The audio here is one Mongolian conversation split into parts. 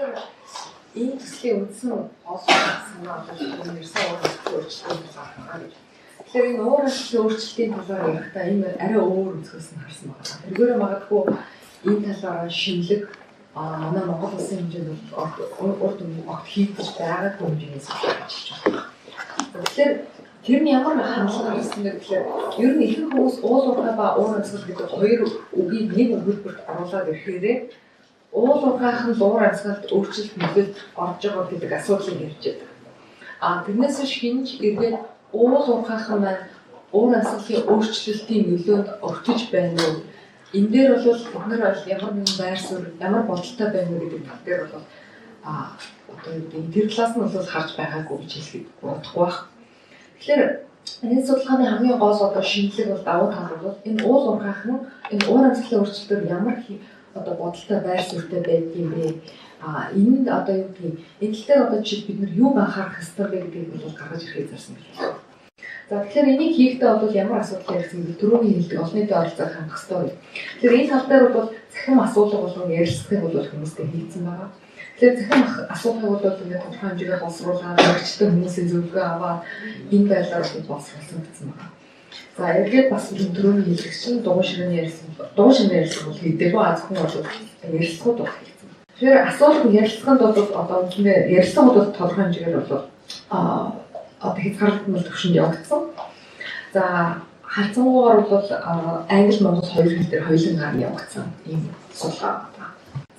Тэгэхээр энэ төслийн үндсэн гол санаа бол ярьсан уур амьсгалын өөрчлөлтийн талаар байна гэж. Тэгэхээр энэ уур амьсгалын өөрчлөлтийн талаар ярихдаа энэ арай өөр өнцгөөс нь харсан байна. Тэргээр магадгүй энэ талаараа шинэлэг манай Монгол улсын хэмжээнд урд өмнө огт хийгдэж байгаагүй хэмжээний судалгаа ажиллаж байна. Тэгэхээр тэр нь ямар хандлага гаргасан бэ гэхээр ер нь ихэнх хүмүүс уул уурхай ба уур амьсгал гэдэг хоёр үгийг нэг өгүүлбэрт оруулаад ирэхээрээ уул уурхайх нь уур амьсгалд өөрчлөлт нөлөөлт орж байгаа гэдэг асуудлыг ярьж байдаг. А тэрнээс биш хинж эргээд уул уурхайх нь маань уур амьсгалын өөрчлөлтийн нөлөөнд өртөж байна уу? Энэ дээр бол бид нар бол ямар нэгэн байр суурь, ямар бодолтой байна уу гэдэг тал дээр бол одоо юу гэдэг тэр талаас нь бол харж байгаагүй гэж хэлэхэд бодохгүй байх. Тэгэхээр энэ судалгааны хамгийн гол одоо шинэлэг бол давуу тал бол энэ уул уурхайх нь энэ уур амьсгалын өөрчлөлтөөр ямар одоо бодолтой байр суурьтай байдгийм бэ? А энэ одоо юу гэдгийг энэ тал дээр одоо жишээ бид нар юуг анхаарах ёстой бэ гэдгийг бол гаргаж ирэхийг зорьсон байна. За тэгэхээр энийг хийхдээ бол ямар асуудал ярьсан бэ? Түрүүний хэлдэг олон нийтийн оролцоог хангах ёстой гэх. Тэгэхээр энэ тал дээр бол цахим асуулга болгон ярилцлагыг бол хүмүүстэй хийцэн байгаа. Тэгэхээр цахим асуулгыг бол ингээд тодорхой хэмжээгээр боловсруулаад мэргэжилтэн хүмүүсийн зөвлөгөө аваад энэ байдлаар бол боловсруулсан гэсэн байна. За эргээд бас түрүүний хэлдэг чинь дугуй ширээний ярьсан. Дугуй ширээний ярилцлага бол хийдэггүй, а зөвхөн бол ярилцлагууд бол хийгдсэн. Тэгэхээр асуулт ярилцлаганд бол одоо үндсэндээ ярилцлагууд бол тодорхой хэмжээгээр бол одоо хязгаарлагдмал түвшинд явагдсан. За харьцангуйгаар бол англи, монгол хоёр хэл дээр хоёулангаар явагдсан ийм судалгаа байна.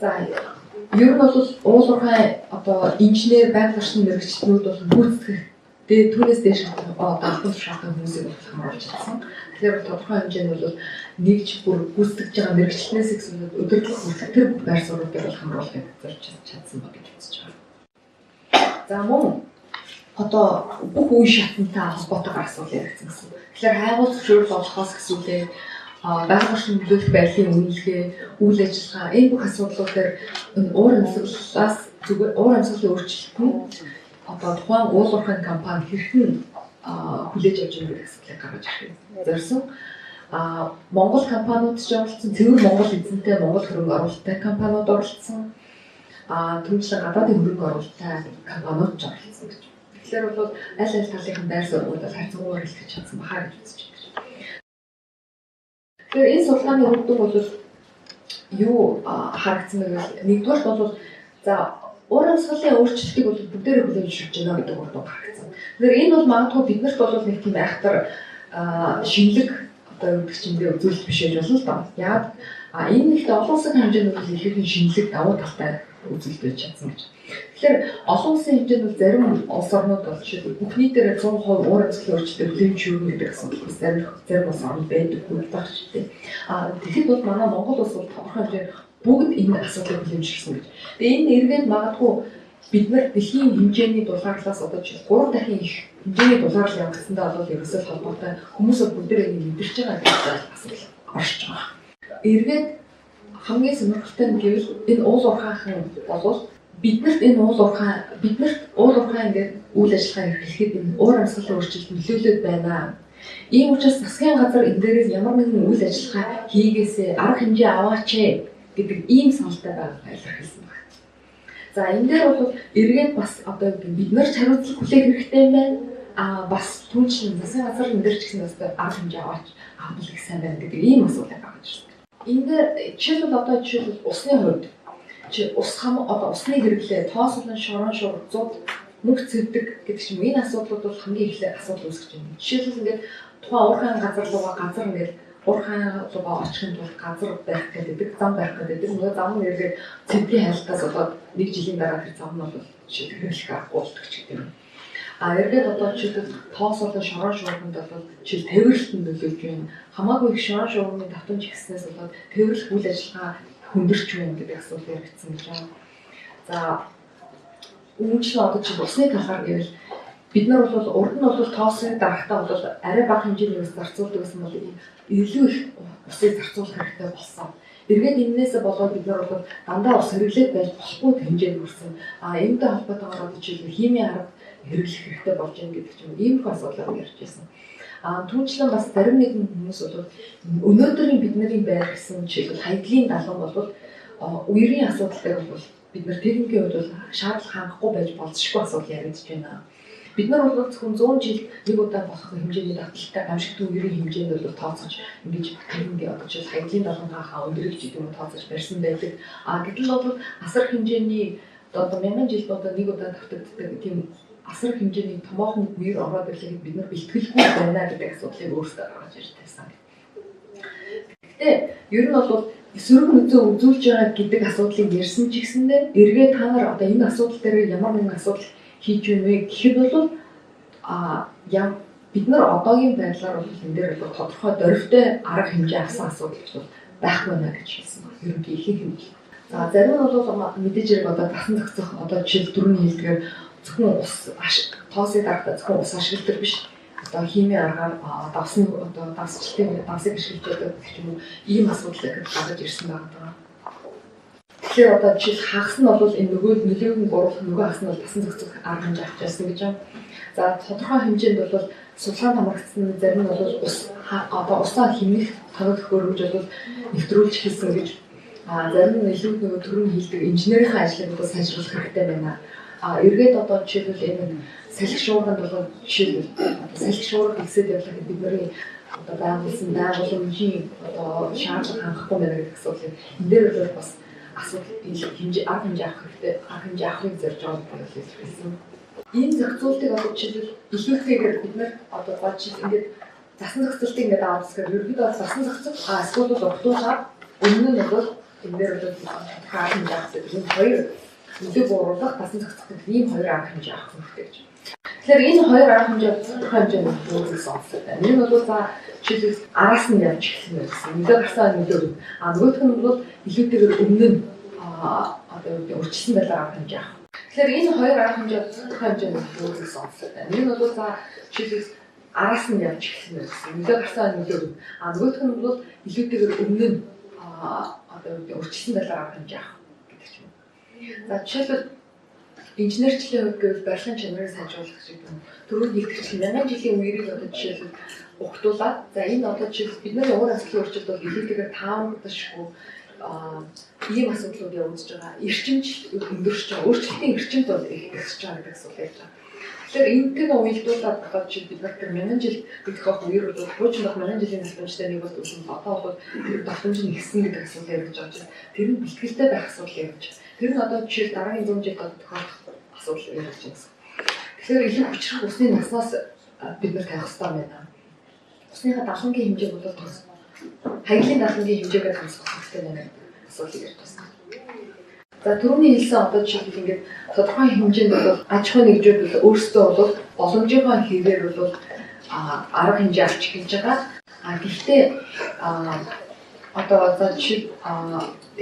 За ер нь бол уул уурхай одоо инженер, байгаль орчин мэргэжилтнүүд бол гүйцэтгэх түүнээс дээш одоо албан тушаалтай хүмүүсийг бол хамруулж чадсан. Тэгэхээр тодорхой хэмжээнд бол нэгж бүр гүйцэтгэж байгаа мэргэжилтнээс ихсүүд удирдлага хүртэлх тэр бүх байр суурьуудыг бол хамруулахыг зорж чадсан ба гэж үзэж байгаа. За мөн одоо бүх үе шатантай холбоотойгоор асуудал яригдсан гэсэн. Тэгэхээр хайгуул зөвшөөрөл олохоос хэсүүлээ байгаль орчин нөлөөлөх байдлын үнэлгээ, үйл ажиллагаа энэ бүх асуудлууд дээр энэ уур амьсгалаас зүгээр уур амьсгалын өөрчлөлт нь одоо тухайн уул уурхайн компани хэрхэн хүлээж авч байгаа гэдэг асуудлыг гаргаж ирэхийг зорьсон. Монгол компаниуд ч оролцсон, цэвэр Монгол эзэнтэй Монгол хөрөнгө оруулалттай компаниуд оролцсон. Түүнчлэн гадаадын хөрөнгө оруулалттай компаниуд ч оролцсон гэж. Тэгэхээр бол аль аль талынхын байр суурьуд бол харьцангуйгаар хэлэх чадсан бахаа гэж үзэж байна. Тэгэхээр энэ судалгааны үр дүн бол юу харагдсан бэ гэвэл нэгдүгээр бол за уур амьсгалын өөрчлөлтийг бол бүгдээрээ хүлээн зөвшөөрч байна гэдэг үр дүн гаргацсан. Тэгэхээр энэ бол магадгүй биднэрт бол нэг тийм айхтар шинэлэг одоо юу гэдэг чинь үзүүлэлт биш байж болно л доо. Яг энэ нэгт олон улсын хэмжээнд бол ихэнх шинэлэг давуу талтай үзүүлэлт байж чадсан гэж. Тэгэхээр олон улсын хэмжээнд бол зарим улс орнууд бол жишээлбэл бүх нийтээрээ 100% уур амьсгалын өөрчлөлтийг хүлээн зөвшөөрнө гэдэг асуудал бас зарим улс орнд байдаг байх ч тийм. Тэгэхэд бол манай Монгол улс бол тодорхой хэмжээнд бүгд энэ асуудлыг хүлээн зөвшөөрсөн гэж. Тэгээ энэ эргээд магадгүй бид нар дэлхийн хэмжээний дулаарлаас одоо жишээ 3 дахин их хэмжээний дулаарлал явагдсандаа бол ерөөсөө холбоотой хүмүүс бүгдээрээ энийг мэдэрч байгаа гэдэг асуудал оршиж байгаа. Эргээд хамгийн сонирхолтой нь гэвэл энэ уул уурхайхан болвол биднэрт энэ уул уурхай биднэрт уул уурхай ингээд үйл ажиллагаа эрхлэхэд энэ уур амьсгалын өөрчлөлт нөлөөлөд байна. Ийм учраас засгийн газар энэ дээрээс ямар нэгэн үйл ажиллагаа хийгээсээ арга хэмжээ аваач гэдэг ийм саналтай байгаагаа илэрхийлсэн байна. За энэ дээр бол эргээд бас одоо бид нар ч хариуцлага хүлээх хэрэгтэй юм байна. Бас түүнчлэн засгийн газар энэ дээр ч гэсэн бас арга хэмжээ аваач авбал их сайн байна гэдэг ийм асуудлыг гаргаж ирсэн. Энэ дээр жишээлбэл одоо жишээлбэл усны хувьд чи ус хам одоо усны хэрэглээ, тоос болон шорон шургууд мөнх цэвдэг гэдэг ч юм энэ асуудлууд бол хамгийн эхлээ асуудал үүсгэж байна. Жишээлбэл ингээд тухайн уурхайн газар руугаа газар ингээд уурхайн руугаа очихын тулд газар байх гэдэг, зам байх гэдэг. Нөгөө зам нь эргээд цэвдгийн хайлтаас болоод нэг жилийн дараа тэр зам нь бол жишээ хэрэглэх аргагүй болдог ч гэдэг юм. Эргээд одоо жишээлбэл тоос болон шорон шуурганд бол жишээл тээвэрлэлтэнд нөлөөлж байна. Хамаагүй их шорон шуурганы давтамж ихснээс болоод тээвэрлэх үйл ажиллагаа хүндэрч байна гэдэг асуудал яригдсан гэж байна. За үүнчлэн одоо чи усны талаар гэвэл бид нар бол урд нь бол тоосыг дарахтаа бол арай бага хэмжээний ус зарцуулдаг гэсэн бол илүү их усыг зарцуулах хэрэгтэй болсон. Эргээд энэнээсээ болоод бид нар бол дандаа ус хэрэглээд байж болохгүй хэмжээнд хүрсэн. Энэтэй холбоотойгоор одоо жишээлбэл химийн арга хэрэглэх хэрэгтэй болж байна гэдэг ч юм иймэрхүү асуудлаар ярьж байсан. Түүнчлэн бас зарим нэгэн хүмүүс бол өнөөдрийн бидний байр гэсэн жишээлбэл хаядлын далан бол үерийн асуудал дээр бол Бид нар техникийн хувьд бол шаардлага хангахгүй байж болзошгүй асуудал яригдж байна. Бид нар бол зөвхөн 100 жилд нэг удаа болох хэмжээний давталтай гамшигт үерийн хэмжээнд бол тооцож ингэж техникийн одоо жишээл хаяглын долгонхаа өндөрийг ч гэдэг юм тооцож барьсан байдаг. А гэтэл бол асар хэмжээний одоо мянган жилд одоо нэг удаа давтагддаг тийм асар хэмжээний томоохон үер ороод ирлээ бид нар бэлтгэлгүй байна гэдэг асуудлыг өөрсдөө гаргаж ирж тавьсан. Гэхдээ ер нь бол сөрөг нөлөө үзүүлж байгаа гэдэг асуудлыг ярьсан ч гэсэндээ эргээ та нар одоо энэ асуудал дээр ямар нэгэн асуудал хийж байна вэ гэхэд бол бид нар одоогийн байдлаар бол энэ дээр бол тодорхой дөрвтэй арга хэмжээ авсан асуудал бол байхгүй байна гэж хэлсэн байна. Ерөнхий ихэнх юм. За зарим нь бол мэдээж хэрэг одоо дасан зохицох одоо жишээл дөрвний хэлдгээр зөвхөн ус тоосыг дарахдаа зөвхөн ус ашигладаг биш. Одоо химийн аргаар давсны одоо давсчлалын давсыг ашиглаж байдаг гэх юм уу ийм асуудал гаргаж ирсэн байгаа. Тэгэхээр одоо жишээл хагас нь бол энэ нөгөө нөлөөг нь гурвах нөгөө хагас нь бол дасан зохицох арга хэмжээ авч явсан гэж байна. За тодорхой хэмжээнд бол судалгаанд хамрагдсан зарим нь бол ус одоо усаа хэмнэх тоног төхөөрөмж бол нэвтрүүлж эхэлсэн гэж. Зарим нь илүү нөгөө төрийн хийлдэг инженерийн ажлыг бол сайжруулах хэрэгтэй байна. Эргээд одоо жишээлбэл энэ салхи шуурганд бол жишээлбэл салхи шуурга ихсэд явлаа бид нарын одоо байгуулсан байгууламжийн одоо шаардлага хангахгүй байна гэдэг асуудлыг энэ дээр бол бас асуудал хэмжээ арга хэмжээ авах хэрэгтэй арга хэмжээ авахыг зорж байгаа гэдгийг илэрхийлсэн. Энэ зохицуултыг одоо жишээлбэл илүүтэйгээр бид нар одоо за жишээл ингээд засан зохицуултыг ингээд аваад үзэхээр ерөнхийдөө засан зохицох эсвэл бол угтуулаад өмнө нь бол энэ дээр бол тодорхой арга хэмжээ авах гэдэг энэ хоёр нөлөө бууруулах дасан зохицох гэдэг ийм хоёр арга хэмжээ авах хэрэгтэй гэж. Тэгэхээр энэ хоёр арга хэмжээ тодорхой хэмжээнд үүсгэсэн онцлог байна. Нэг нь бол за жишээлбэл араас нь явж эхэлсэн байсан. Нөлөө гарсан нөлөө. А нөгөөх нь бол илүүтэйгээр өмнө нь одоо юу гэдэг урьдчилсан байдлаар арга хэмжээ авах. Тэгэхээр энэ хоёр арга хэмжээ тодорхой хэмжээнд үүсгэсэн онцлог байна. Нэг нь бол за жишээлбэл араас нь явж эхэлсэн байсан. Нөлөө гарсан нөлөө. А нөгөөх нь бол илүүтэйгээр өмнө нь одоо юу гэдэг урьдчилсан байдлаар арга хэмжээ авах гэдэг ч юм. За жишээлбэл инженерчлэлийн хувьд гэвэл барилгын чанарыг сайжруулах шиг юм. Түрүүнд хэлдэгчлэн мянган жилийн үерийг одоо жишээлбэл угтуулаад за энэ одоо жишээлбэл бид нарын уур амьсгалын өөрчлөлт бол илүүтэйгээр таамаглашгүй ийм асуудлууд явагдаж байгаа. Эрчимж өндөрч байгаа. Өөрчлөлтийн эрчимд бол их ихсэж байгаа гэдэг асуудал ярьж байгаа. Тэгэхээр энэтэйгээ уялдуулаад одоо жишээл бид нар тэр мянган жил тохиох үер бол хуучин байх мянган жилийн давтамжтай нэг бол үзэн одоо бол тэр давтамж нь ихсэн гэдэг асуудал яригдж байгаа чинь тэр нь бэлтгэлтэй байх асуудал яригдж байгаа. Тэр нь одоо жишээл дараагийн 100 жилд тохиолдох асуудал яригдж байна гэсэн. Тэгэхээр илүү хүчрэх усны наснаас бид нар тавих хэрэгтэй байна. Усныхаа далангийн хэмжээг бол тус хаяглын далангийн хэмжээгээр хангах хэрэгтэй байна гэдэг асуудлыг ярьж байна. За түрүүний хэлсэн одоо жишээлбэл ингээд тодорхой хэмжээнд бол аж ахуйн нэгжүүд бол өөрсдөө бол боломжийнхоо хэвээр бол арга хэмжээ авч эхэлж байгаа. А гэхдээ одоо за жишээ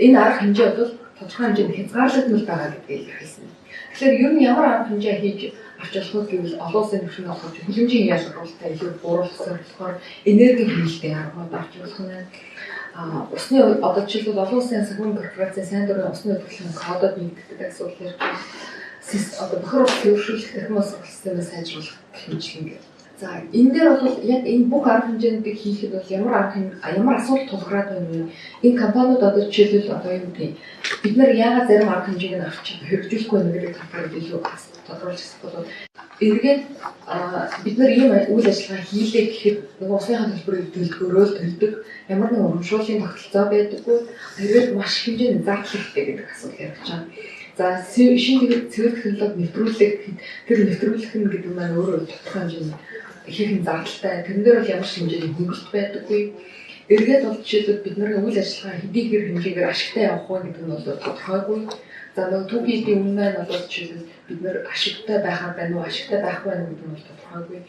энэ арга хэмжээ бол тодорхой хэмжээнд хязгаарлагдмал байгаа гэдгийг илэрхийлсэн. Тэгэхээр ер нь ямар арга хэмжээ хийж авч болох вэ гэвэл олон улсын түвшинд болохоор хүлэмжийн ялгаруулалтаа илүү бууруулах болохоор энерги хэмнэлтийн аргууд авч болох нь. Усны одоо жишээлбэл олон улсын санхүүгийн корпорацийн сайн дурын усны удирдлагын кодод нэгтгэдэг асуудал ярьж байна. Одоо бохир ус төвшүүлэх технологи системээ сайжруулах гэх мэтлэн гэх. За энэ дээр бол яг энэ бүх арга хэмжээнүүдийг хийхэд бол ямар арга ямар асуудал тулгараад байна вэ? Энэ компаниуд одоо жишээлбэл одоо юу гэдэг бид нар яагаад зарим арга хэмжээг нь авч хэрэгжүүлэхгүй байна гэдэг талаар илүү тодруулж хэлэх бол эргээд бид нар ийм үйл ажиллагаа хийлээ гэхэд нөгөө усныхаа төлбөрийг төлдгөөрөө л төлдөг ямар нэгэн урамшууллын тогтолцоо байдаггүй эргээд маш хэмжээний зардал ихтэй гэдэг асуудал яригдж байгаа. За шинэ цэвэр технологи нэвтрүүлэх тэр нэвтрүүлэх нь гэдэг маань өөрөө тодорхой хэмжээний ихэнх зардалтай. Тэрэн дээр бол ямар ч хэмжээний хөнгөлт байдаггүй. Эргээд бол жишээлбэл бид нарын үйл ажиллагаа хэдийгээр хэмжээгээр ашигтай явах вэ гэдэг нь бол тодорхойгүй. За нөгөө түүхий эдийн өмнө маань бол жишээлбэл бид нар ашигтай байхаар байна уу, ашигтай байхгүй байна гэдэг нь бол тодорхойгүй.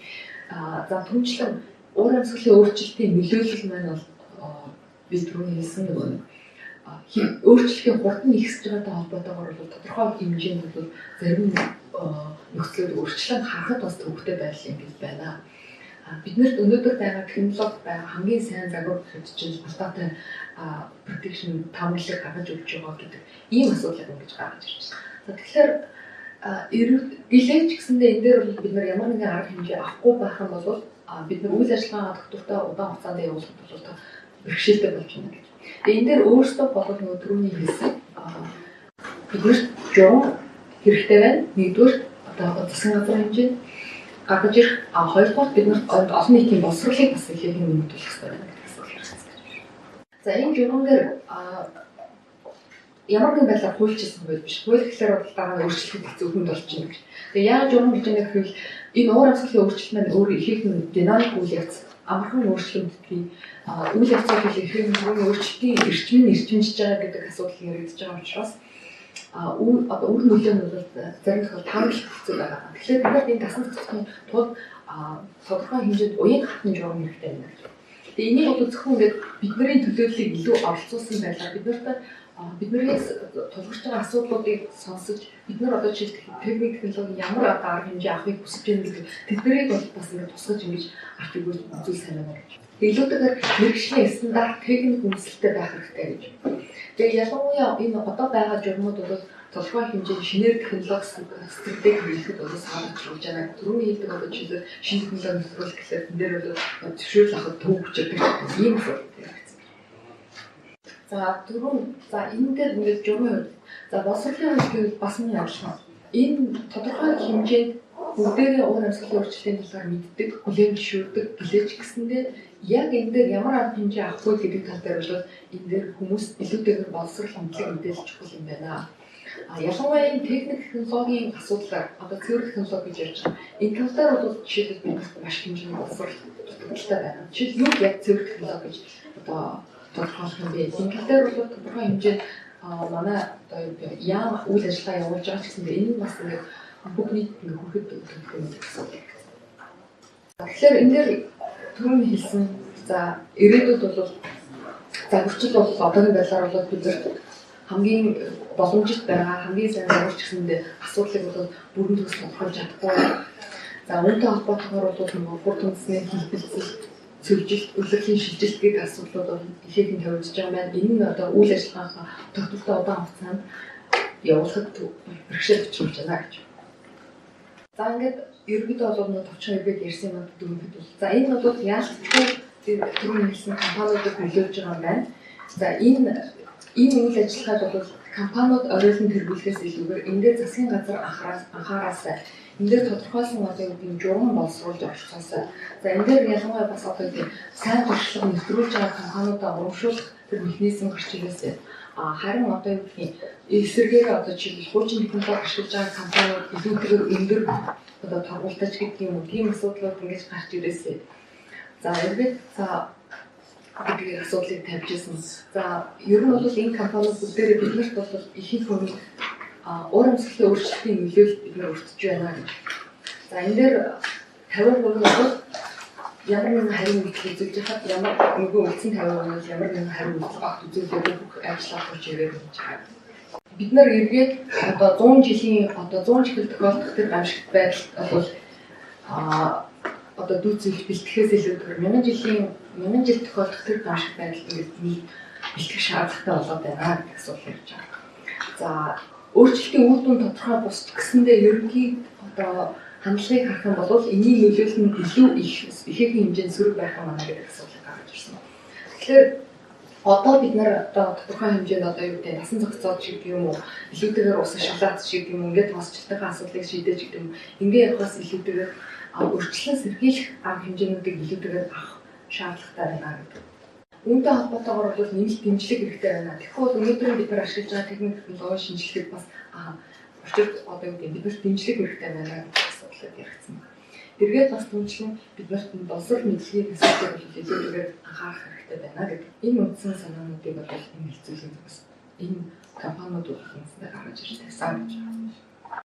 За түнчлэн уур амьсгалын өөрчлөлтийн нөлөөлөл маань бол би түрүүний хэлсэн нөгөө өөрчлөлийн хурд нь ихсэж байгаатай холбоотойгоор бол тодорхой хэмжээнд бол зарим нөхцлүүд өөрчлөн харахад бас төвөгтэй байдал юм гэж байна. Биднэрт өнөөдөр байгаа технологи байгаа хамгийн сайн загвар гэхэд чинь алдаатай prediction таамаглалыг гаргаж өгч байгаа гэдэг ийм асуудлыг ингэж гаргаж ирж байна. За тэгэхээр гэлээч гэсэндээ энэ дээр бол бид нар ямар нэгэн арга хэмжээ авахгүй байх юм бол бид нар үйл ажиллагаа тогтвортой удаан хугацаанд явуулахад бол бэрхшээлтэй болж байна гэж. Тэгээ энэ дээр өөрсдөө болол нөгөө түрүүний хэлсэн биднэрт журам хэрэгтэй байна. Нэгдүгээр одоо засгийн газрын хэмжээнд гаргаж ирэх, хоёрдугаар бид нарт олон нийтийн боловсролыг бас ихэнх нэмэгдүүлэх хэрэгтэй байна гэдэг асуудал яригдсан гэж байна. За энэ журам дээр ямар нэгэн байдлаар хуульчилсан хууль биш. Хууль гэхлээр бол дараа нь өөрчлөлт хэцүү хүнд болчихно гэж. Тэгээ яаж журам гэж байгаа гэвэл энэ уур амьсгалын өөрчлөлт маань өөр ихэнх динамик үйл явц, амархан өөрчлөгддөг. Үйл явцыг ихэнх нь өөрчлөлтийн эрчим нь эрчимжиж байгаа гэдэг асуудал яригдж байгаа учраас одоо үр нөлөө нь бол зарим тохиолдолд таамаглах хэцүү байгаа. Тэгэхээр бид нарт энэ дасан зохицохын тулд тодорхой хэмжээнд уян хатан журам хэрэгтэй байна гэж. Тэгээ энийг бол зөвхөн ингээд бидний төлөөллийг илүү оролцуулсан байдлаар бид нарт биднээс тулгарч байгаа асуудлуудыг сонсож бид нар одоо жишээлбэл техник технологи ямар одоо арга хэмжээ авахыг хүсэж байна гэдэг тэднийг бол бас ингээд тусгаж ингэж авч өгвөл зүйл сайн байна гэж. Илүүтэйгээр мэргэжлийн стандарт техник үндэслэлтэй байх хэрэгтэй гэж. Тэгээ ялангуяа энэ одоо байгаа журмууд бол тодорхой хэмжээнд шинээр технологи стратеги хэрэглэхэд бол саарч байгаа. Түрүүний хэлдэг одоо жишээлбэл шинэ технологи нэвтрүүлэх гэхлээр тэн дээр бол зөвшөөрөл авахд төв хүчтэй ийм асуудал яригдсан. За түрүүн за энэ дээр ингээд журмын хувьд за боловсролын хувьд гэвэл бас мөн адилхан. Энэ тодорхой хэмжээнд бүгдээрээ уур амьсгалын өөрчлөлтийн талаар мэддэг, хүлээн зөвшөөрдөг гэлээч гэсэндээ яг энэ дээр ямар арга хэмжээ авах вэ гэдэг тал дээр бол энэ дээр хүмүүс илүүтэйгээр боловсрол мэдлэг мэдээлэл чухал юм байна. Ялангуяа энэ техник технологийн асуудлаар одоо цэвэр технологи гэж ярьж байгаа. Энэ тал дээр бол жишээлбэл бид маш хэмжээний боловсрол дутагдaltaй байна. Жишээл юу яг цэвэр технологи гэж одоо тодорхойлох юм бэ? Энэ тал дээр бол тодорхой хэмжээнд манай одоо яам үйл ажиллагаа явуулж байгаа ч гэсэн энэ нь бас ингээд бүх нийт ингээд хүрэхэд төлөвлөх юм асуудал. Тэгэхээр энэ дээр түрүүний хэлсэн за ирээдүйд бол загварчил бол одоогийн байдлаар бол бид нар хамгийн боломжит байгаа хамгийн сайн загварч гэсэндээ асуудлыг бол бүрэн төгс тодорхойлж чадахгүй. За үүнтэй холбоотойгоор бол нөгөө хурд үндэсний хэлбэлзэл, цөвжилт, улирлын шилжилт гэдэг асуудлууд бол ихээхэн тавигдж байгаа маань. Энэ нь одоо үйл ажиллагааны тогтвортой удаан хугацаанд явуулахад бэрхшээл учруулж байна гэж. За ингээд ерөнхийдөө бол нөгөө товчхон эргээд ярьсан юм дүнхэд бол за энэ бол яалтчгүй түрүүний хэлсэн компаниудад нөлөөлж байгаа юм байна. За энэ үйл ажиллагааг бол компаниуд оройлон тэргүүлэхээс илүүгээр энэ дээр засгийн газар анхаараасай энэ дээр тодорхойлсон одоо юу гэдэг журам боловсруулж оролцоосай. За энэ дээр ялангуяа бас одоо юу сайн туршлага нэвтрүүлж байгаа компаниудаа урамшуулах тэр механизм гарч ирээсэй. Харин одоо юу гэдгийг эсэргээр одоо жишээлбэл хуучин технологи ашиглаж байгаа компаниуд илүүтэйгээр өндөр одоо торгуултаж гэдэг юм уу тийм асуудлууд ингэж гарч ирээсэй. За эргээд за гэдэг асуудлыг тавьж ирсэн. За ер нь бол энэ компаниуд бүгдээрээ биднэрт бол ихэнх хүн уур амьсгалын өөрчлөлтийн нөлөөлөлд бид нар өртөж байна гэж. За энэ дээр 50% бол ямар нэгэн хариу үйлдэл үзүүлж хахад ямар нөгөө үлдсэн 50% нь ямар нэгэн хариу үйлдэл огт үзүүлээгүй бүх ажил авах ирээд гэж байгаа. Бид нар эргээд одоо 100 жилийн одоо 100 жил тохиолдох тэр гамшигт байдалд бол одоо дүүцэл бэлтгэхээс илүүтэйгээр 1000 жил тохиолдох тэр гамшигт байдалд ингээд бэлтгэх шаардлагатай болоод байна гэдэг асуудал ярьж байгаа. За өөрчлөлтийн үр дүн тодорхой бус ч гэсэндээ ерөнхий одоо хандлагыг харах юм бол энэний нөлөөлөл нь илүү их ихээхэн хэмжээнд сөрөг байх юм байна гэдэг асуудлыг гаргаж ирсэн. Тэгэхээр одоо бид нар одоо тодорхой хэмжээнд одоо юу гэдэг насан зохицоод ч гэдэг юм уу илүүтэйгээр ус ашиглаад ч гэдэг юм ингээд тоосчлтынхаа асуудлыг шийдэж гэдэг юм ингээд явахаас илүүтэйгээр өөрчлөн сэргийлэх арга хэмжээнүүдийг илүүтэйгээр авах шаардлагатай байна гэдэг. Үүнтэй холбоотойгоор бол нэмэлт дэмжлэг хэрэгтэй байна. Тэгэхгүй бол өнөөдөр бид нар ашиглаж байгаа техник технологи шинжилгээг бас учир одоо юу гэдэг бид нарт дэмжлэг хэрэгтэй байна гэдэг асуудлыг яригдсан байна. Эргээд бас түншлэн бид нарт боловсрол мэдлэгийн асуудлыг бол илүүтэйгээр анхаарах хэрэгтэй байна гэдэг. Энэ үндсэн санаануудыг бол энэ хэлцүүлийн зүгээс энэ компаниуд бол үндсэндээ гаргаж ирж тавьсан гэж байна.